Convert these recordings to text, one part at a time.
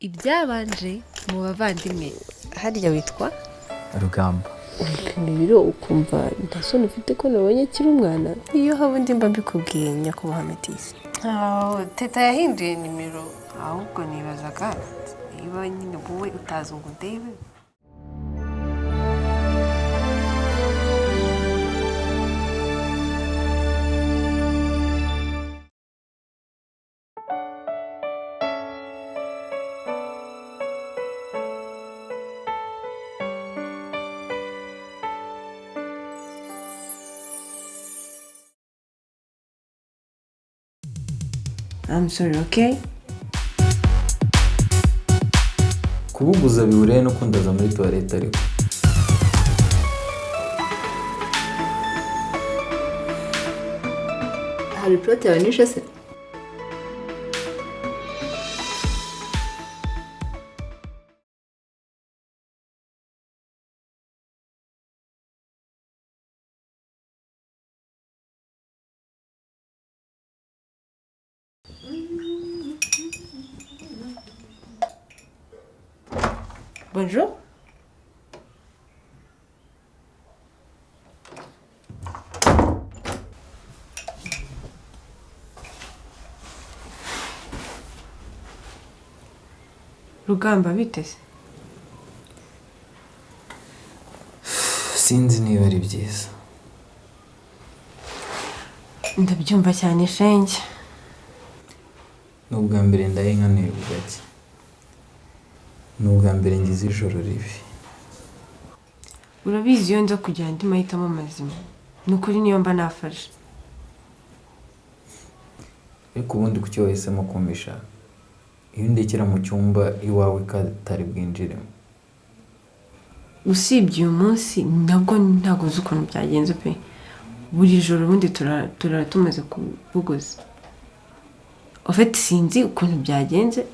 Ibyabanje mu bavandimwe. Harya witwa Rugamba. Urapima ibiro ukumva nta soni ufite ko nabonye akiri umwana? Iyo haba undi mba mbikubwiye, nyakubahwa Metisi. Teta yahinduye nimero, ahubwo nibazaga niba nyine wowe utazi ngo ndebe. I'm sorry, okay? Kubuguza bihuriye no kundaza muri toilette ariko. Hari plot yawe nishe se? Bonjour. Rugamba, biteze? Sinzi niba ari byiza. Ndabyumva cyane shenge. Ni ubwa mbere ndayinkaniye bugacya. Ni ubwa mbere ngize ijoro ribi. Urabizi iyo nza kugira andi mahitamo mazima, ni ukuri niyo mba nafashe. Ariko ubundi kuki wahisemo kumpisha? Iyo undekera mu cyumba iwawe katari bwinjiremo. Usibye uyu munsi nabwo ntabwo nzi ukuntu byagenze pe. Buri joro ubundi turara tumaze kubuguza. En fait sinzi ukuntu byagenze,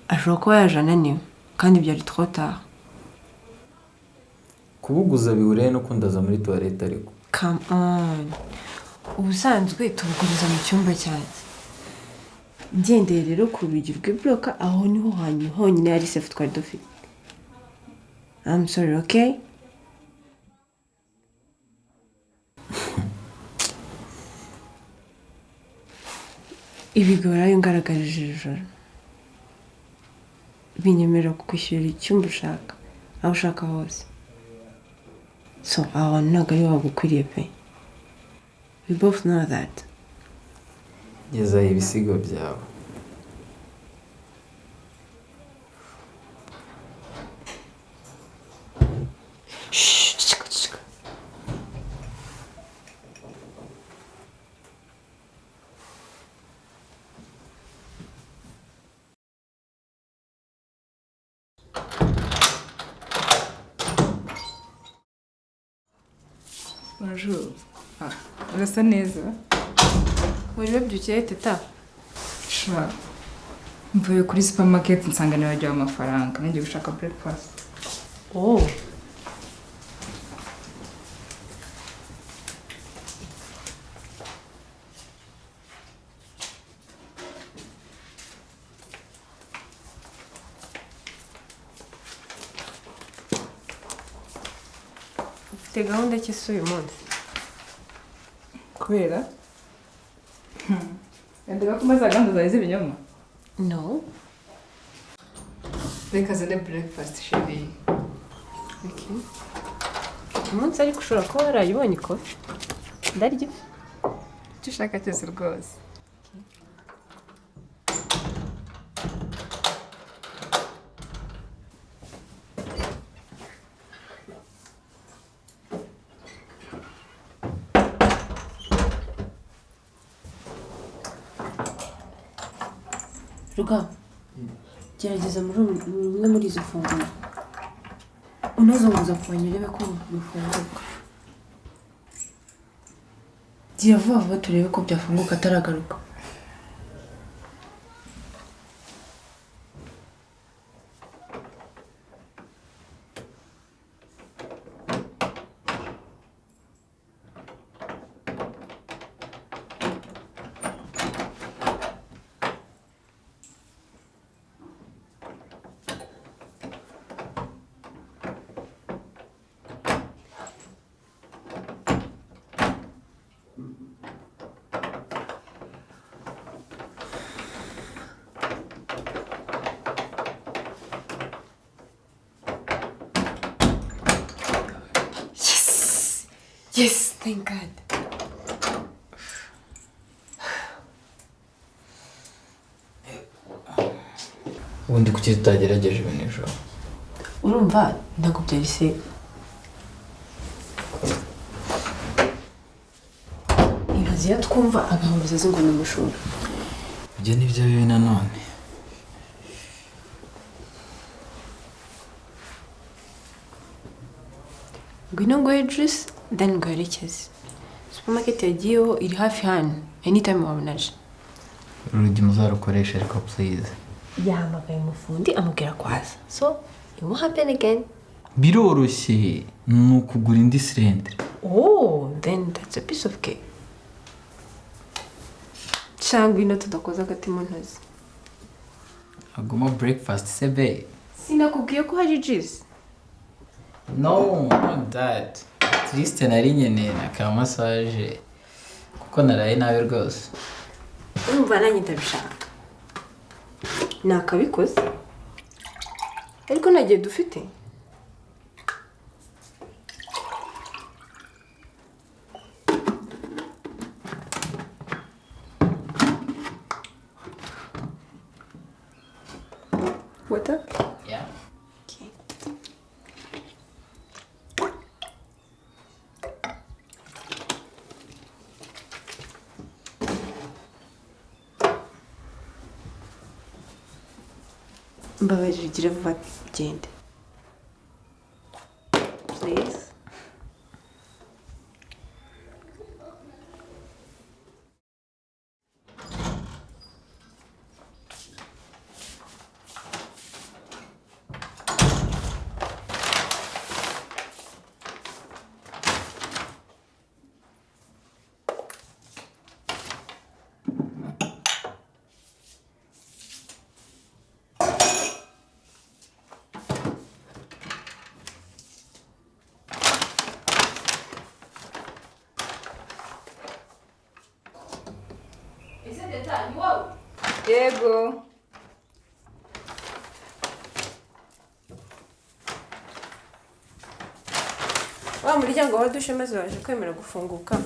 ashobora kuba yaje ananiwe kandi byari trop tard. Kubuguza bihuriye no kundaza muri toilette ariko. Come on. Ubusanzwe tubuguriza mu cyumba cyanjye. Ngendeye rero ku rugi rw'ibloka, aho niho hanyu honyine hari safe twari dufite. I'm sorry, okay? Ibigora ngaragarije ijoro binyemerera kukwishyurira icyumba ushaka, aho ushaka hose. So aho hantu ntabwo ari wagukwiriye pe. We both know that. Geza ibisigo byawe. Shh, ceceka, ceceka. Bonjour. Ah, urasa neza. Wari wabyukiye Teta? Sha. Mvuye kuri supermarket nsanga nibagiwe amafaranga. Ngiye gushaka breakfast. Oh. Ufite gahunda ki se uyu munsi? Kubera? Ndeba ko umaze gahunda zawe z'ibinyoma. No. Reka zane breakfast chérie. Okay. Umunsi ariko ushobora kuba warayibonye ikofi. Ndarya. Icyo ushaka cyose rwose. Rugamba, gerageza muri rumwe muri izo funguro unazunguza kubanyu urebe ko bifunguka. Gira vuba vuba turebe ko byafunguka ataragaruka. Yes, thank God. Ubundi kuki tutagerageje ibintu ejo? Urumva ntabwo byari se. Ibaze iyo twumva agahuza azi ngo ni umushura. Ibyo ni byo bibi nanone. Ngwino nguhe juice then nguherekeze. Supermarket yagiyeho iri hafi hano. Anytime wabona aje. Urugi muzarukoresha ariko please. Yahamagaye umufundi amubwira ko aza. So it won't happen again. Biroroshye ni ukugura indi cylindre. Oh, then that's a piece of cake. Cyangwa ino tudakoza agati mu ntozi. Agoma breakfast se be. Sinakubwiye ko hari juice. No, not that. At least nari nkeneye na ka massage kuko naraye nabi rwose. Urumva nanjye ndabishaka. Nakabikoze. Ariko nta gihe dufite. Water? Yeah. Okay. Mbabarira ugire vuba ugende. Please. Yego. Wa muryango wa dushe maze waje kwemera gufunguka.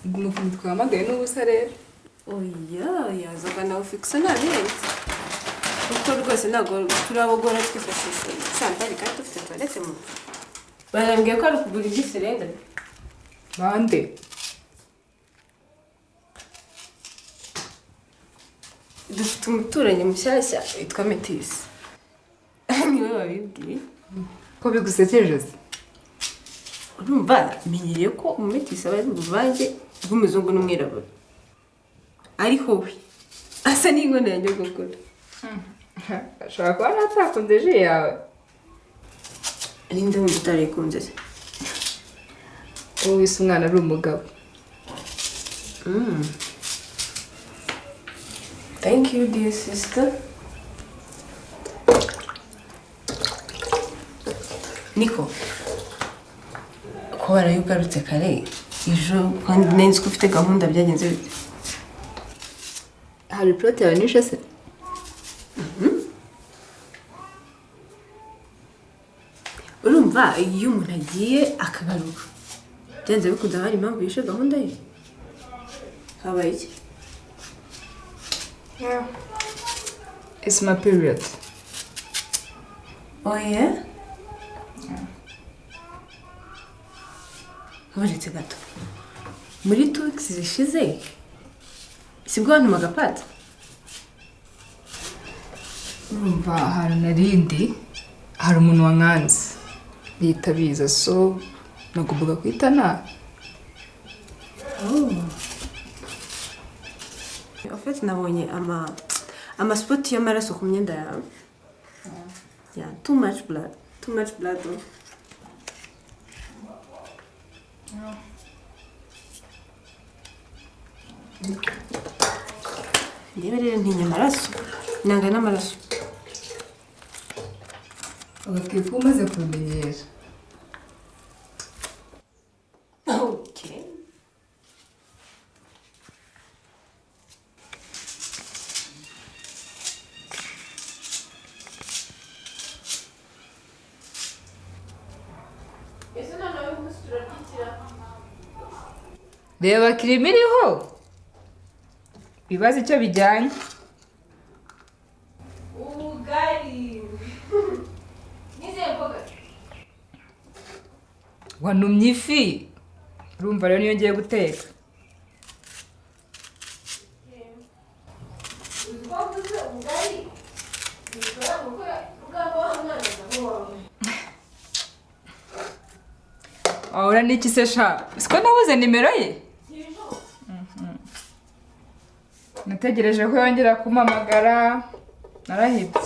Umufundi twahamagaye n'ubusa rero. Oya, yazaga nawe fixa nabirenze. Kuko rwose ntabwo turabogora twifashisha santari kandi dufite toilette mu. Barambwiye ko ari ukugura indi cylinder. Bande? Dufite umuturanyi mushyashya witwa Metisi. Niwe wabibwiye. Ko bigusekeje se? Urumva menyereye ko umumetisi aba ari uruvange rw'umuzungu n'umwirabura. Ariko we asa n'inkono ya nyogokuru. Ashobora kuba natakunze ji yawe. Ninde wundi utarikunze se? Ubu wise umwana ari umugabo. Thank you, dear sister. Niko, ko waraye ugarutse kare ejo kandi nari nzi ko ufite gahunda byagenze bite? Hari plot yawe nishe se? Urumva iyo umuntu agiye akagaruka byanze bikunze hari impamvu yishe gahunda ye. Habaye iki? Yeah. It's my period. Oh yeah? Yeah. Uretse gato. Muri 2 weeks zishize sibwo wantumaga pata? Urumva hari narindi hari umuntu wankanze bihita biza so nagombaga kwita na. Oh. En fait, nabonye ama spot y'amaraso ku myenda yawe. Yeah, too much blood. Too much blood. Ndebe rero ntinya amaraso. Nanga n'amaraso. Ugakwiye kuba umaze kubimenyera. Okay. Reba kirimo iriho. Bibaza icyo bijyanye. Ubugari. Nizeye mboga. Wanumye ifi. Urumva rero niyo ngiye guteka. Ahora niki se sha? Siko nabuze nimero ye? Nategereje ko yongera kumpamagara narahebye.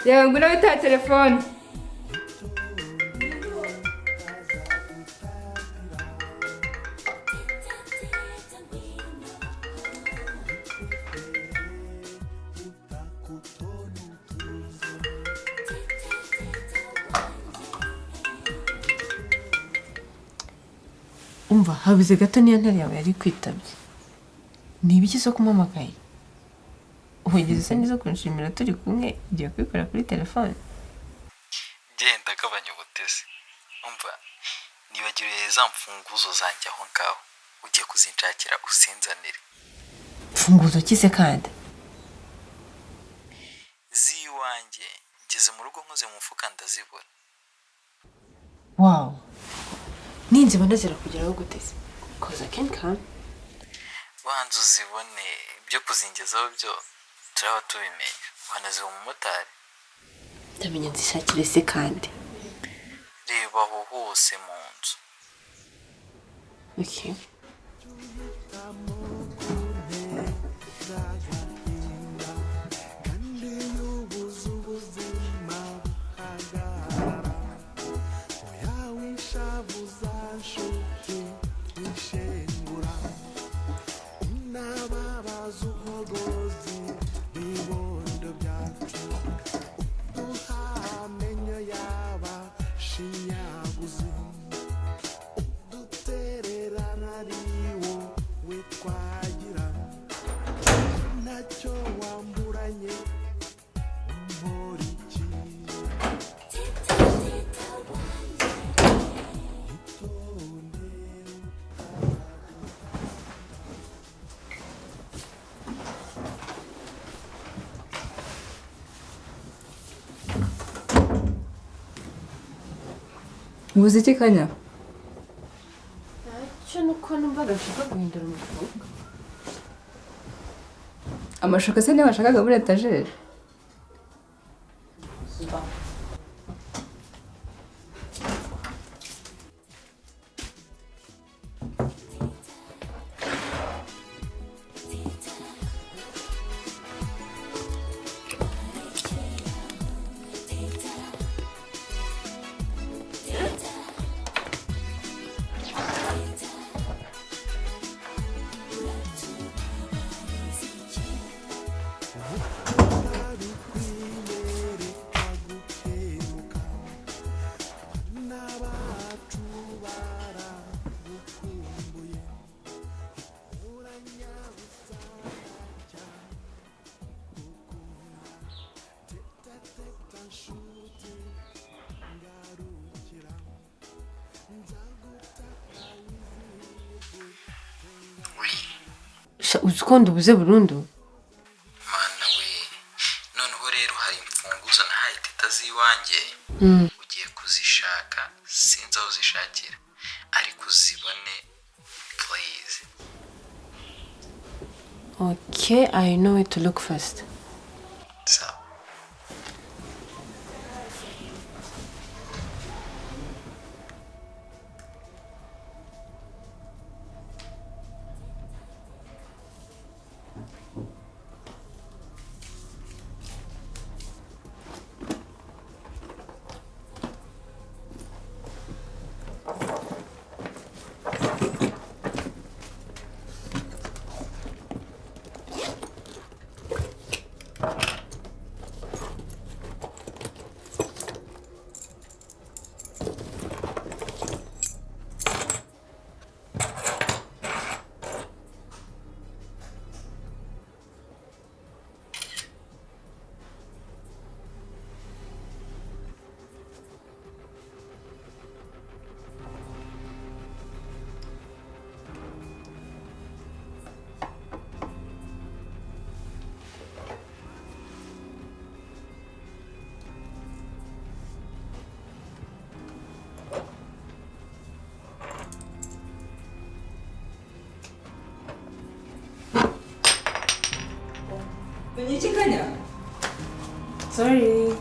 Yewe ngwino witaye telefone. Umva habuze gato niyo ntare yawe yari kwitabye. Ni ibiki so kumamagaye? Wigeze usa neza kunshimira turi kumwe ugiye kubikora kuri telefone? Genda gabanya ubutesi. Umva nibagiriye za mfunguzo zanjye aho ngaho. Ugiye kuzinshakira uzinzanire. Mfunguzo kise kandi? Ziwanjye ngeze mu rugo nkoze mu mufuka ndazibura. Wow. Ninzibona zirakugeraho gute se? Cause I can't come. Banza uzibone ibyo kuzingezaho byo turaba tubimenya. Wanaziha umumotari. Ndamenya nzishakire se kandi. Reba aho hose mu nzu. Okay. Ubuze iki Kanya? Ntacyo nuko numvaga nshaka guhindura umufuka. Amashuka se niyo washakaga muri etajeri? Uzi ko ndubuze burundu? Mana we, noneho rero hari imfunguzo nahaye Teta z'iwanjye. Ugiye kuzishaka sinzi aho uzishakira ariko uzibone please. Okay, I know where to look first. Sawa. Ni iki, Kanya? Sorry.